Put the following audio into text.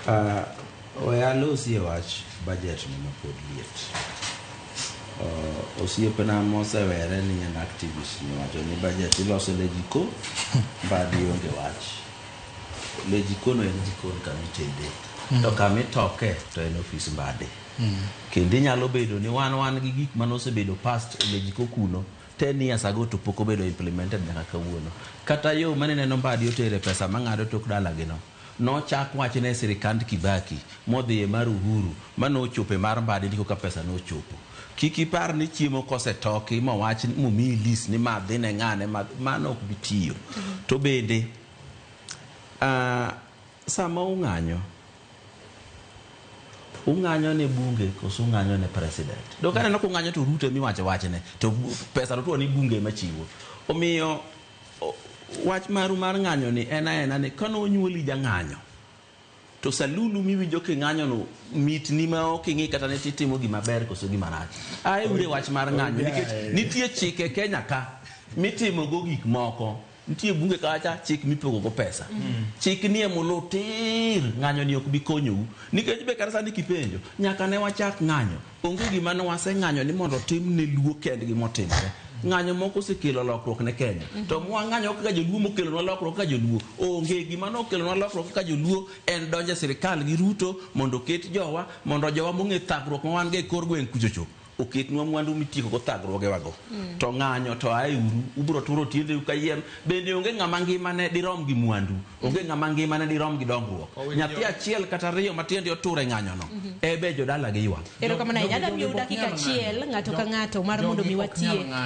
We alosie wach budget ni mapod liet. Osiepna mosewere ni en activist ni wacho ni budget iloso le jiko Mbadi onge wach. Le jikono en jikon kama itede. To kama itoke to en ofis Mbadi. Kendo inyalo bedo ni wan wan gi gik mane osebedo past e le jiko kuno 10 years ago to pok obedo implemented nyaka kawuono. Kata yo mane neno Mbadi otere pesa mang'ado tok dalagino nochak wachne e sirikand Kibaki modhi e mar Uhuru manochopo e mar Mbadi ndiko ka pesa nochopo. Kik ipar ni chiemo kosetoki mowach momiyi list ni ma dhi ne ng'ane ma mano ok bi tiyo. To bende sama ung'anyo ung'anyo ne bunge koso ung'anyo ne president? Do kaneno kung'anyo to Ruto emiwacho wachne to pesa to tuo ni bunge ema chiwo. Omiyo wach maru mar ng'anyo ni en aena ni kane onyuoli jang'anyo to salulu miwinjo king'anyo no mitni ma ok ing'i kata ni titimo gima ber koso gima rach. Ae ure wach mar ng'anyo nikech nitie chike Kenya ka mitimo go gik moko. Nitie bunge kacha chik mipogo go pesa. Chik ni emulu tir ng'anyo ni ok bi konyou. Nikech be kata sani kipenjo nyaka ne wachak ng'anyo onge gima ne waseng'anyo ni mondo otim ne Luo kendgi motimore. Ng'anyo moko osekelo lokruok ne Kenya. To mwang'anyo kaka joluo mokelonwa lokruok kaka joluo onge gima nokelonwa lokruok kaka joluo en donjo e sirikal gi Ruto mondo oket jowa mondo jowa mong'e thagruok ma wan go e kor gweng' kuchocho oketnwa mwandu mitieko go thagruogewago. To ng'anyo to ae uru ubiro turo tiendeu kayiem bende onge ng'ama ngimane dirom gi mwandu onge ng'ama ngimane dirom gi dongruok. Nyathi achiel kata ariyo ma tiende otur e ng'anyono e be jodala gi ywak. Erokamano ahinya. Adwa miyou dakika achiel ng'ato ka ng'ato mar mondo mi watie.